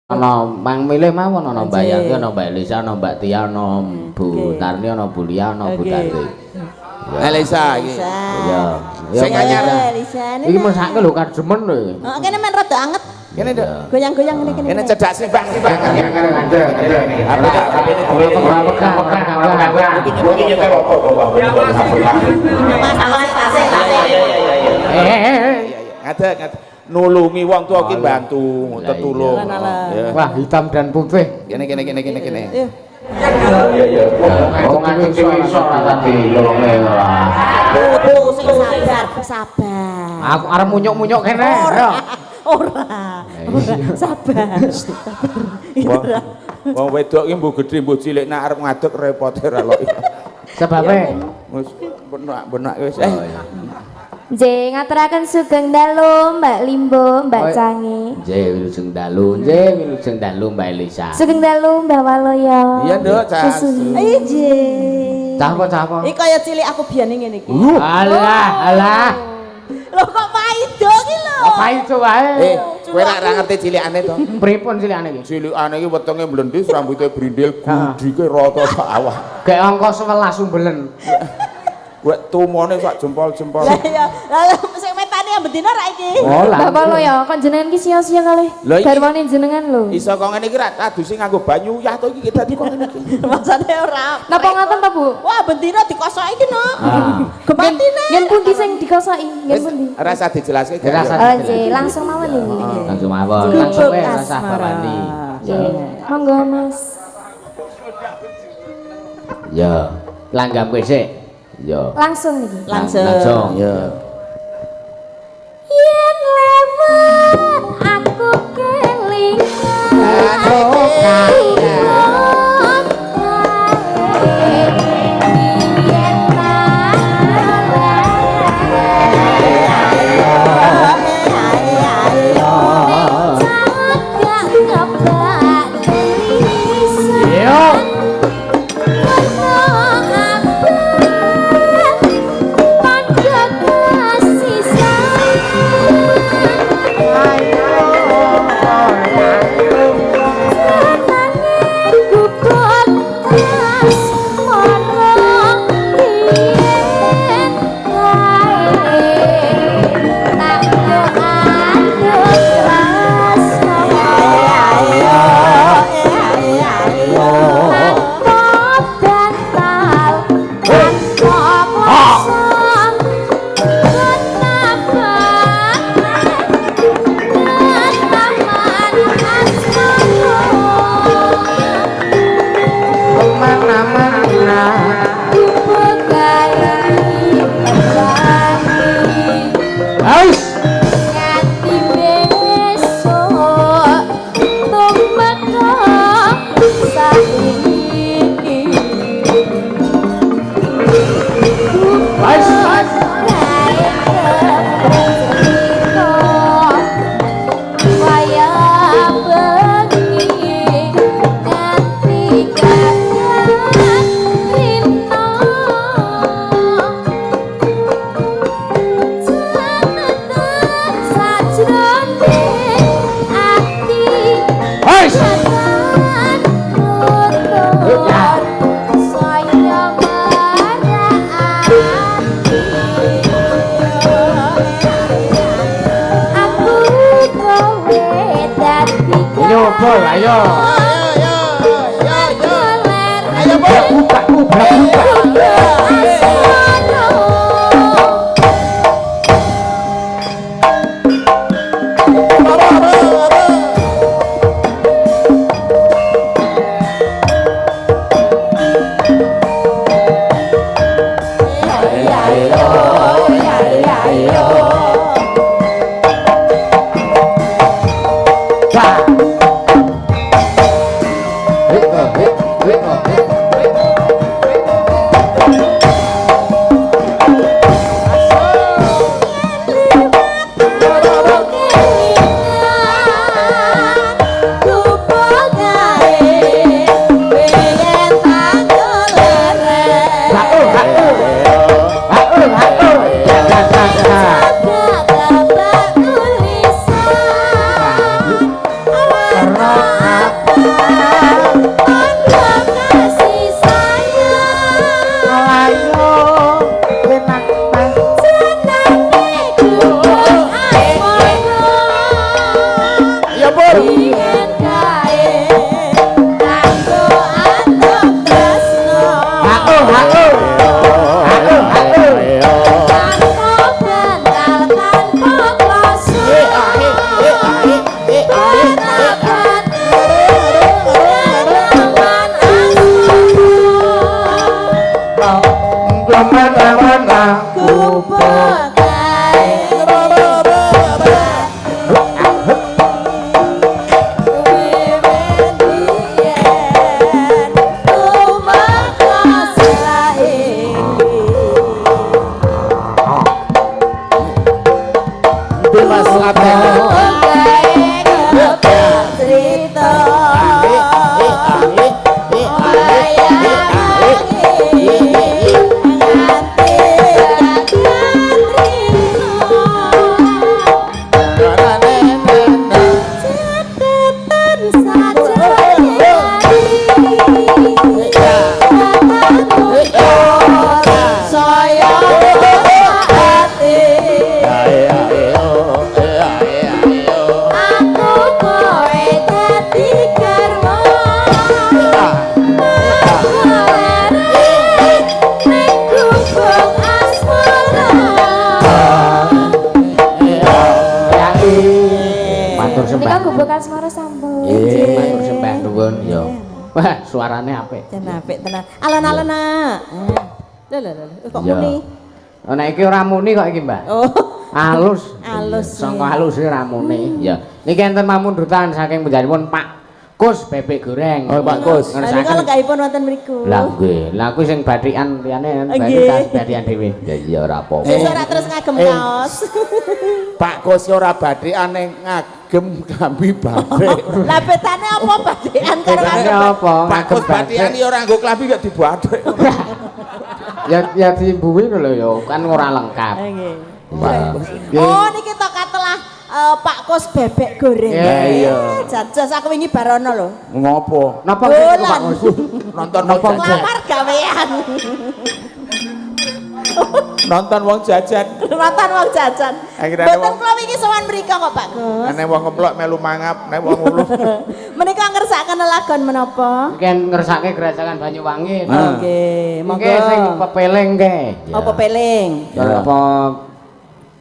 Ana mang milih mawon, ana Mbak Yanti, ana Mbak Elisa, ana Mbak Tia, ana Bu Tarni, ana Bu Lia, ana Bu Tarti. Elisa iki. Iya. Sing anyar. Elisa. Iki mesake lho kademen lho iki. Heeh, kene men rada anget. Kene, Nduk. Goyang-goyang ngene kene. Kene cedak sih, Mbak, sih, Mbak. Eh. Ngadeg, ngadeg. Nulungi wong tuwa ki bantu, tetulung. Wah, hitam dan putih. Kene kene kene kene kene. Iya. Iya. Wong ngadeg dhewe iso ora dilolonge ora. Putu sing sabar, sabar. Aku arep munyuk-munyuk kene. Ora. Ora. Sabar. Sabar. Wong wedok ki mbuh gedhe mbuh cilik nek arep ngadeg repote ra lok. Sebabe wis benak-benak wis. Nggih, ngaturaken sugeng dalu Mbak Limbo, Mbak Cangi. Nggih, wilujeng dalu. Nggih, wilujeng dalu Mbak Elisa. Sugeng dalu Mbah Waloyo. Iya, Nduk, Cah. Nggih. Cah apa, cah apa? Iki kaya cilik aku biyen ngene iki. Alah, alah. Lho kok paido ki lho. Paido wae. Eh, kowe ora ngerti cilikane to? Pripun cilikane iki? Cilikane iki wetenge mlendis, rambute brindil, gudike rata sak awak. Gek angka 11 sumbelen. Wek tumone sak jempol-jempol. Lah iya, lah sing metane yang bendina ra iki. Oh, lah. Bapak lo ya, kok jenengan ki sia-sia kalih. Garwane jenengan lho. Iso kok ngene iki ra adusi nganggo banyu uyah to iki dadi kok ngene iki. Maksane ora. Napa ngaten to, Bu? Wah, bendina dikosoki iki no. Gematine. Ngen pundi sing dikosoki? Ngen pundi? Ora usah dijelaske. Oh, nggih, langsung mawon iki. Langsung mawon. Langsung wae ora usah bawani. Monggo, Mas. Ya, langgam kowe sik. Yo. Langsung iki. Langsung. Yo. Yen lewat aku kelingan. Matur sembah. Nika gubuk asmara sampun. Nggih, matur sembah nuwun ya. Wah, suarane apik. Jan apik tenan. Alon-alon nak. Lho lho lho, kok muni? Oh, nek iki ora muni kok iki, Mbak. Oh. Halus. Halus. Sangka halus ora muni. Ya. Niki enten pamundutan saking panjenenganipun Pak Kus bebek goreng. Oh, Pak Kus. Lah nika lenggahipun wonten mriku. Lah nggih, lah kuwi sing bathikan liyane Nggih. bathikan dhewe. Ya iya ora apa-apa. Sesuk ora terus ngagem kaos. Pak Kus ora bathikan ning ngagem klambi batik. Lah betane apa bathikan karo Bedane ngagem? apa? Pak Kus Ngagem bathikan batik. ya ora nggo klambi gak dibatik. Ya ya diimbuhi lho ya, kan ora lengkap. Nggih. Nggih. Oh niki to katelah Pak Kus bebek goreng. Iya, iya. Jas aku wingi barono lho. Ngopo? Napa niku Pak Dolan. Kus? Nonton wong jajan. Nglamar gawean. Nonton wong jajan. Nonton wong jajan. Akhirnya Mboten wong- kula wingi sowan mriko kok Pak Kus. Nek wong ngeplok melu mangap, nek wong uluh. Menika ngersakaken lelagon menapa? Mungkin ngersake Gerajakan Banyuwangi. Ah. Nggih, monggo. Mungkin sing pepeling ke. Oh, pepeling. Ya. Apa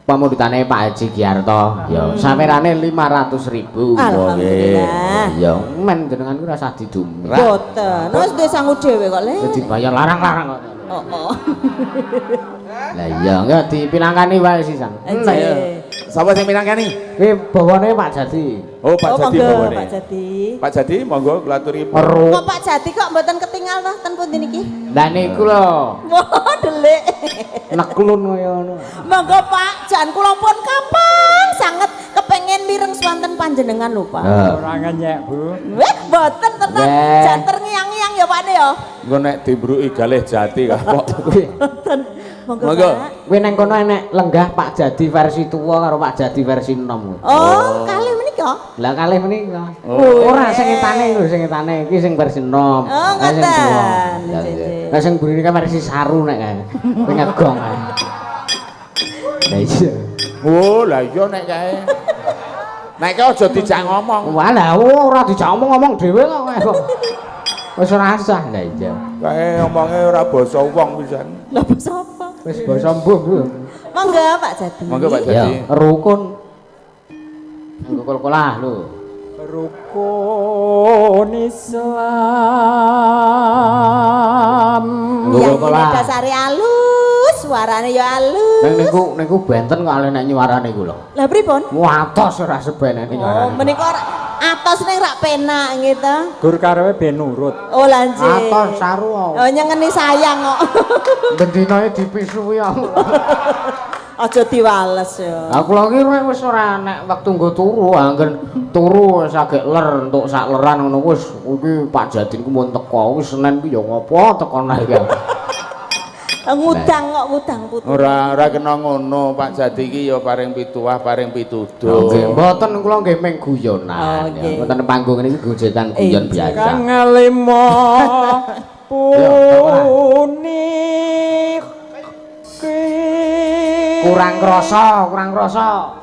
pamundutane Pak Haji Giarto ya sawerane 500.000. Alhamdulillah. Ya men jenengan ku rasah didumi. Boten. Wis duwe sangu dhewe kok, Le. Dibayar larang-larang kok. Oh, oh. Lah iya enggak dipilangkani wae sisan. Nggih. Sapa sing minangkani? Kuwi bawane Pak Jati. Oh, Pak Oh, Jadi monggo bawane. Pak Jati. Pak Jadi monggo kula aturi. Ero. Kok Pak Jati kok mboten ketinggal toh ten pundi niki? Lah niku lho, Wah, delik. neklun kaya ngono. Monggo Pak, jan kula pun kapan sanget kepengen mireng swanten panjenengan lho, Pak. Heeh. Ora ngenyek, Bu. Weh, mboten tenan. Weh. Jan terngiang-ngiang ya Pak ya. Engko nek dimbruki galih jati kapok. Mboten. Monggo, Monggo. Pak. Kuwi nang kono enek lenggah Pak Jadi versi tuwa karo Pak Jadi versi enom. Oh, kalih menika. Lah kalih menika. Oh. Ora sing etane lho, sing etane iki sing versi enom. Oh, Lah sing tuwa. ngoten. Lah, Nggih, iya. nggih. Lah sing burine kan versi saru nek kae. Kuwi ngegong kae. Lah iya. Oh, lah iya nek kae. Nek kae aja dijak ngomong. Wah lah ora dijak omong-omong dhewe kok kae kok. Wis ora sah lah iya. Kae omonge ora basa wong pisan. Lah sapa? Wis basa mbuh. Monggo Pak Jati. Monggo Pak Jadi. Ya, rukun. Nggo kol-kolah lho. Rukun Islam. Nggo Yang ini kol-kolah. dasare alus, suarane ya alus. Ning niku niku benten kok ale nek nyuarane iku lho. Lah pripun? Watos ora sebenene Oh, nyuarane. menika ora atos ning rak penak gitu. Gur karepe ben nurut. Oh, lanjut. Atos saru kok. Oh, nyengeni sayang kok. Bendinae dipisuwi aku. Aja diwales ya. Lah kula ki wis ora nek wektu nggo turu, anggen turu wis agek ler entuk sak leran ngono wis iki Pak Jadin ku mun teko wis Senin ku ya ngopo teko neh iki. Ngudang kok ngudang putu. Ora ora kena ngono, Pak Jadi iki ya paring pituah, paring pituduh. Nggih, mboten kula nggih mung guyonan. Oh, ya. nggih. Mboten panggung niki gojekan guyon biasa. Kang lima puniki. Kurang krasa, kurang krasa.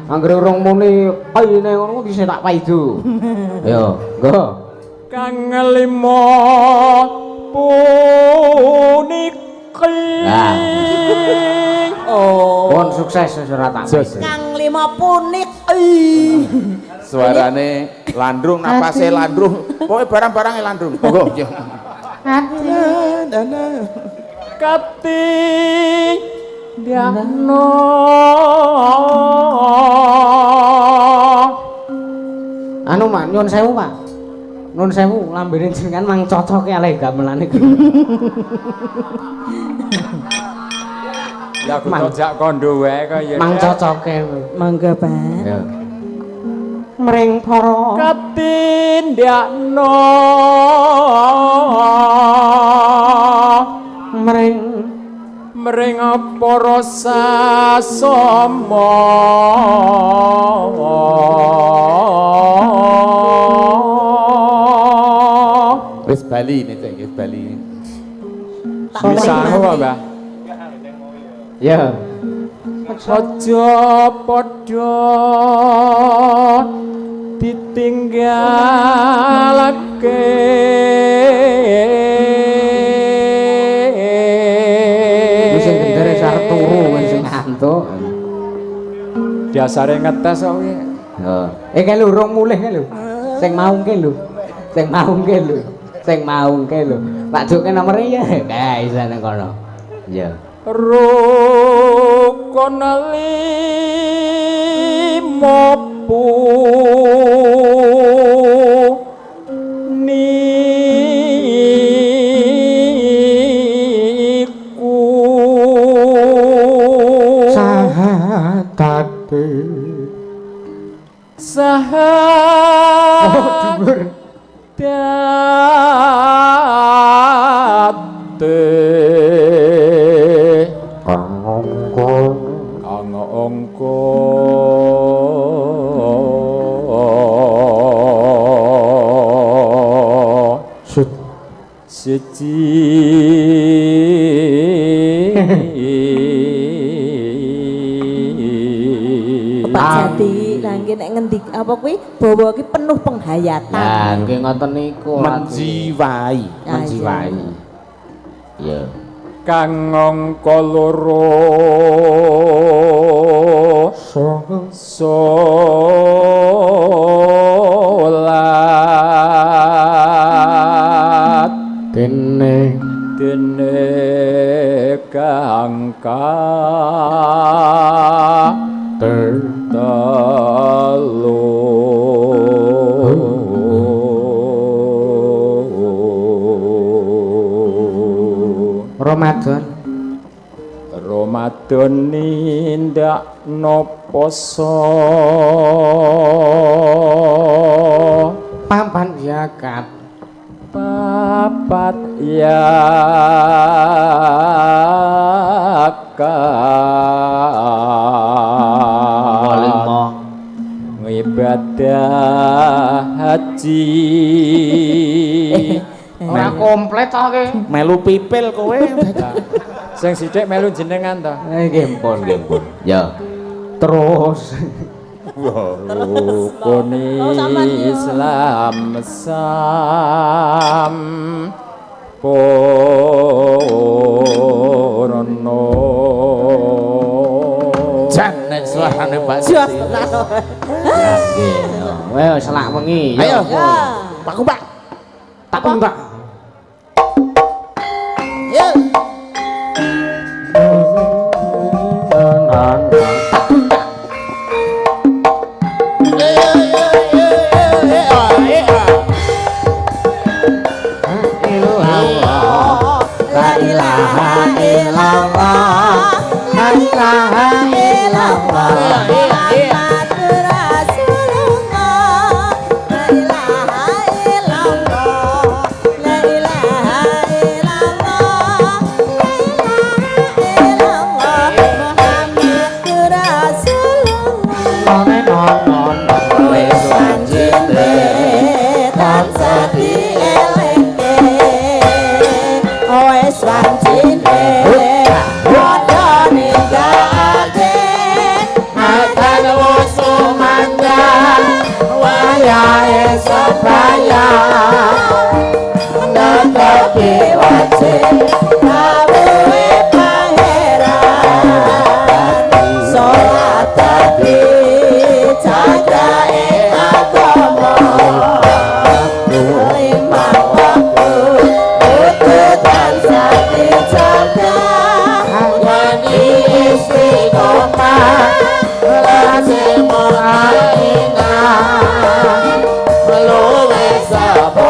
Anggere urung muni kaine ngono ku dhisik tak paido. Ayo, nggo. Kang lima puniki. Nah. Oh. Pun sukses wis ora tak paido. Kang lima punik. Ih. Suarane landrung, napase landrung. Pokoke barang-barange landrung. Monggo. Ya. Kati diano. Anu Mak, nyun sewu, Pak. Nyun sewu, lambene jenengan mang cocoke ale gamelane iki. Ya aku Mang. tojak kondo wae kaya. Mang cocoke. Monggo, Pak. Ya. Mring para katindakno mring mring para sasama. Wis bali nek wis bali. Bisa kok, Mbah. Ya. Aja padha ditinggalake sing gendere arep turu sing ngantuk. Dasare ngetes kok kuwi. Heeh. Eh kae lho urung mulih kae lho. Sing maungke lho. Sing maungke lho. Sing maungke lho. Tak juke nomere ya. Kae isa nang kono. Iya. Rukun lima niku sahatate sahatate kang angka kang angka siji Pak Jati, lah nggih nek ngendik apa kuwi bawa ki penuh penghayatan. Lah nggih ngoten niku menjiwai, menjiwai. Ya. Kang angka loro salat dene dene kang telu Ramadan Ramadan nindakno poso papan zakat papat yakat lima ngibadah haji. Ora komplit to ki. Melu pipil kowe. Sing sithik melu jenengan to. Nggih pun, nggih pun. Ya. Terus rukun Islam sam purna. Jan nek suarane Pak Siti. Nggih. Wes selak wengi. Ayo. Pak Kumpak. Tak kumpak. Ya. La ilaha illallah, la ilaha illallah, Muhammadur Rasulullah. La ilaha illallah, la ilaha illallah, la ilaha illallah, Muhammadur Rasulullah. Wis wanjine tansah dielingke, wis wancine padha ninggakake Matan wusumandang wayahe sembayang netepi wajib dawuhe pangeran salat dadi cagake agama lima waktu kudu tansah dijaga wani istiqomah lajeng mulaina luwih sabar.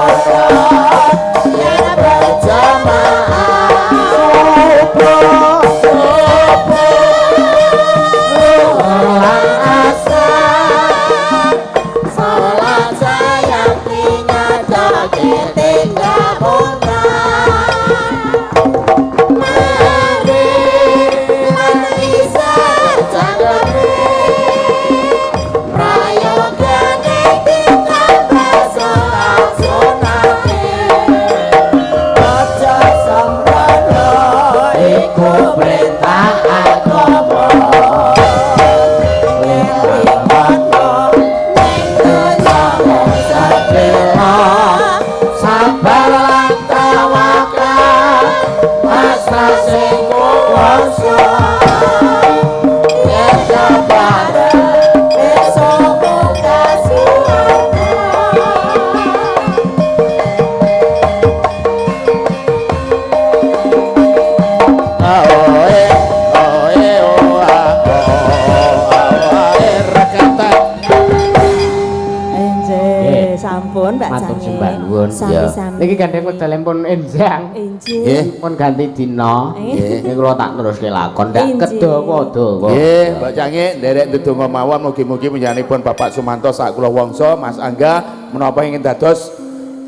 Sampun Mbak Matur Cange. sembah nuwun. Ya. Sami-sami. Niki gandeng wekdal pun enjang. Injih. Nggih. Pun ganti dina. Nggih. Niki kula tak teruske lakon ndak Injih. kedawa-dawa. Nggih, Mbak Cange nderek ndedonga mawon mugi-mugi panjenenganipun Bapak Sumanto sak kula wangsa Mas Angga menapa ingin dados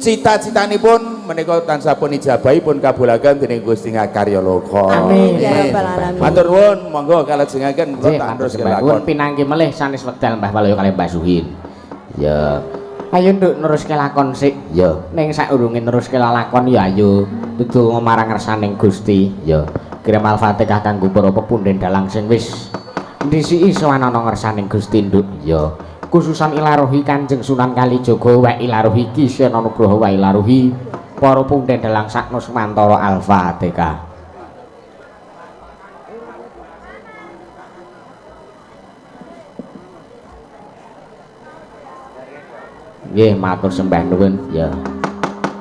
cita-citanipun menika tansah pun ijabahi pun kabulaken dening Gusti Ngakarya Loka. Amin. Ya rabbal alamin. Matur nuwun, monggo kalajengaken kula Nggih, tak matur teruske sembah nuwun lakon. pinanggi melih sanes wekdal Mbah Waluyo kalih Mbah Suhin. Ya. Ayo nduk neruske lakon sik. Ya. Ning saurunge neruske lakon ya ayo ndedonga marang ngersaning Gusti. Ya. Kirim Al-Fatihah kanggo para pepundhen dalang sing wis ndhisiki sowan ana ngersaning Gusti nduk. Ya. Khususan ilarohi Kanjeng Sunan Kalijaga wa ilarohi Ki Sena Nugroho wa ilarohi para punden dalang sak Nuswantara. Al-Fatihah. Nggih, matur sembah nuwun. Ya.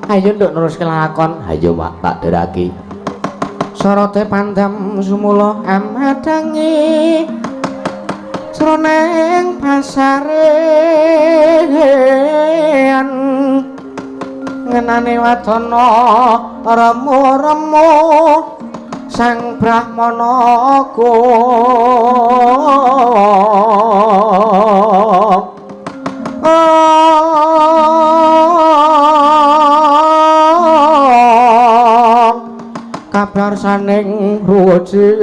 Ayo nduk neruske lakon. Ayo Mak tak deraki. Sorote pandam sumula amadangi jroning pasarean ngenane wadana remu-remu sang brahmana kung kabar saning ruwujud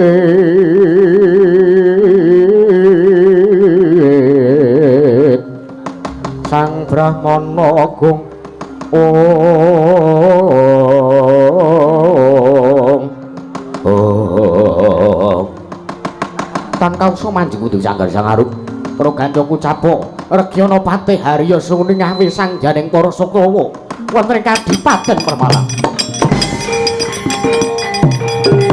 sang brahmana gung ong ong tan kausa manjing kudu sanggar sangarup Praganca kucapo Regyana Patih Harya Suni ngawi sang janing para Sakawa wonten ing Kadipaten Permala. Thank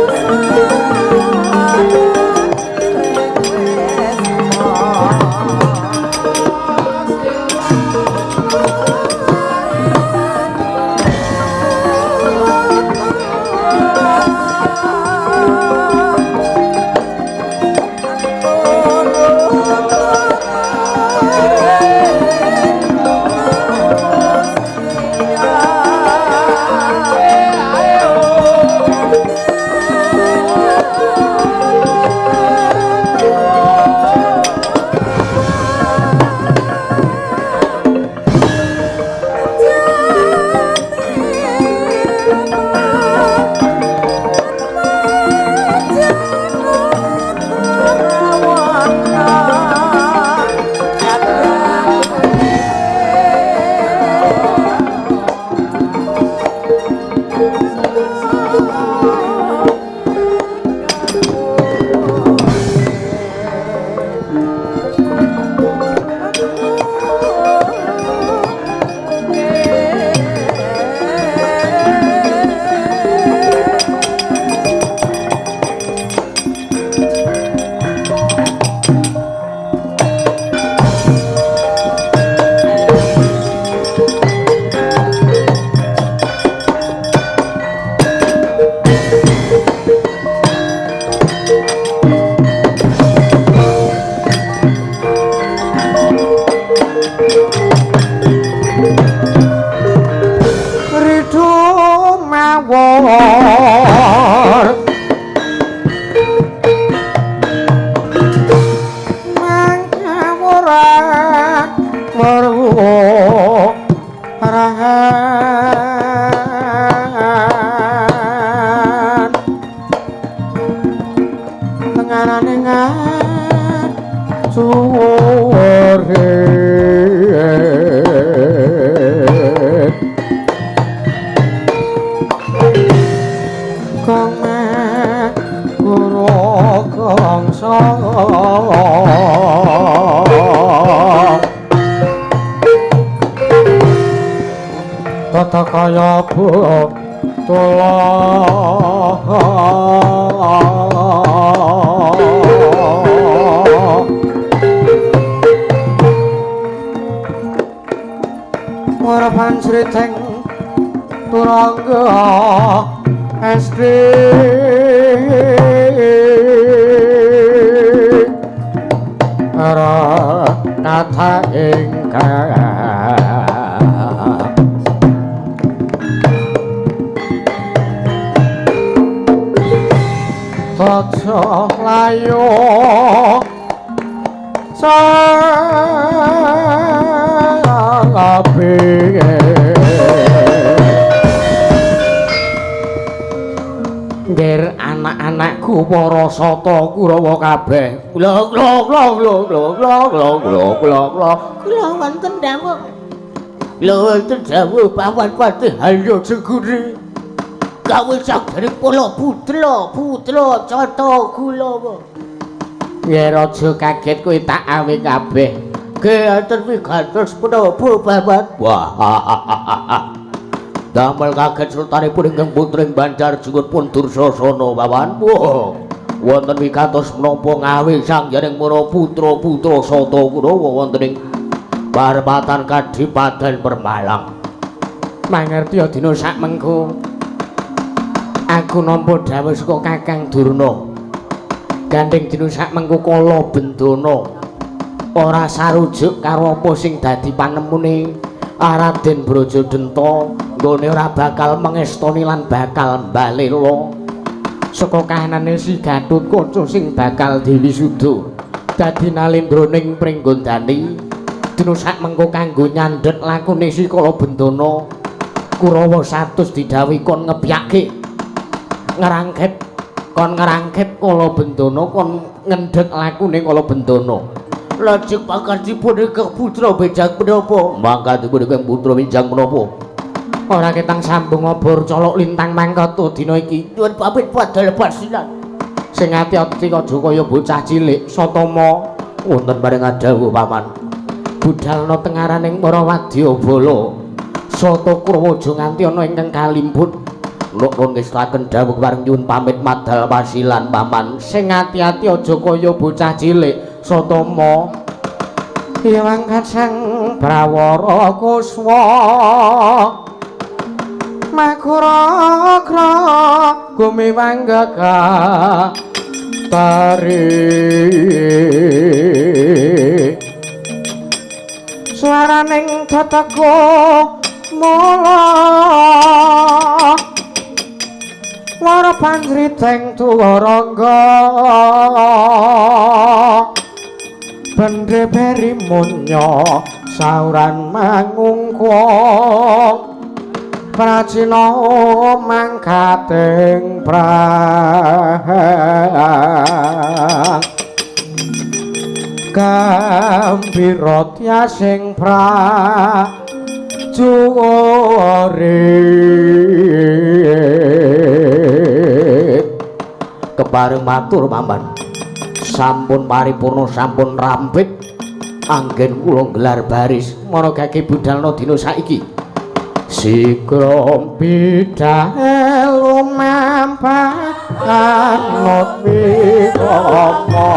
you. Tengarane ngajure kang guru kangsa tata kaya butula para pancriteng turangga estri para katha ingkang taca layu sabe. Ngger anak-anakku para sata Kurawa kabeh. Kula kula kula kula kula kula kula kula kula kula kula wonten dawuh. Kula wonten dawuh Paman Patih Haryo Jeguri. Gawe sagering pala putra putra cata kulawa. Nger aja kaget kowe tak awe kabeh. Ge wonten wigatos menapa Paman? Wah. Damel kaget sultanipun ingkang putri Banjar Jungut pun Dursasana Paman. Wah, wonten wigatos menapa ngawe sangyaning para putra-putra Sata Kurawa wonten ing parepatan Kadipaten Permalang. Mangerti dina sakmengko aku nampa dawuh saka Kakang Durna. Gandeng dina sakmengko kala bendana ora sarujuk karo apa sing dadi panemune Raden Brajadenta, nggone ora bakal mengestoni lan bakal mbalela saka kahanane si Gatotkaca sing bakal diwisuda dadi nalendra ning Pringgondani. Dina sakmengko kanggo nyandhet lakune si kala bendana Kurawa 100 didhawuhi kon ngebyake ngerangkep kon ngerangkep kala bendana kon ngendhet lakune kala bendana. Lajeng pangkatipun ingkang putra benjang menapa? Mangkatipun ingkang putra benjang menapa? Ora ketang sambung obor colok lintang mangkata dina iki. Nyuwun pamit padha pasinan. Sing ati-ati aja kaya bocah cilik Satama. Wonten paring dawuh Paman. Budalna tengaraning para wadyabala. Sata Kurawa aja nganti ana ingkang kalimput. Nuwun ngestaken dawuh bareng nyuwun pamit madal pasilan Paman. Sing ati-ati aja kaya bocah cilik Satama. Iwang kacang prawara kuswa makura-kra gumiwang gaga tari suaraning teteko mula wara panjriteng tuwarangga bendre beri munya sauran mangungkung pracina mangkating prang gambira tyasing prajurit. Kepareng matur Paman, sampun paripurna sampun rampit anggen kula nggelar baris marang gage budalna dina saiki. Sikrom bidhae lumampah anut wikama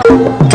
Hey.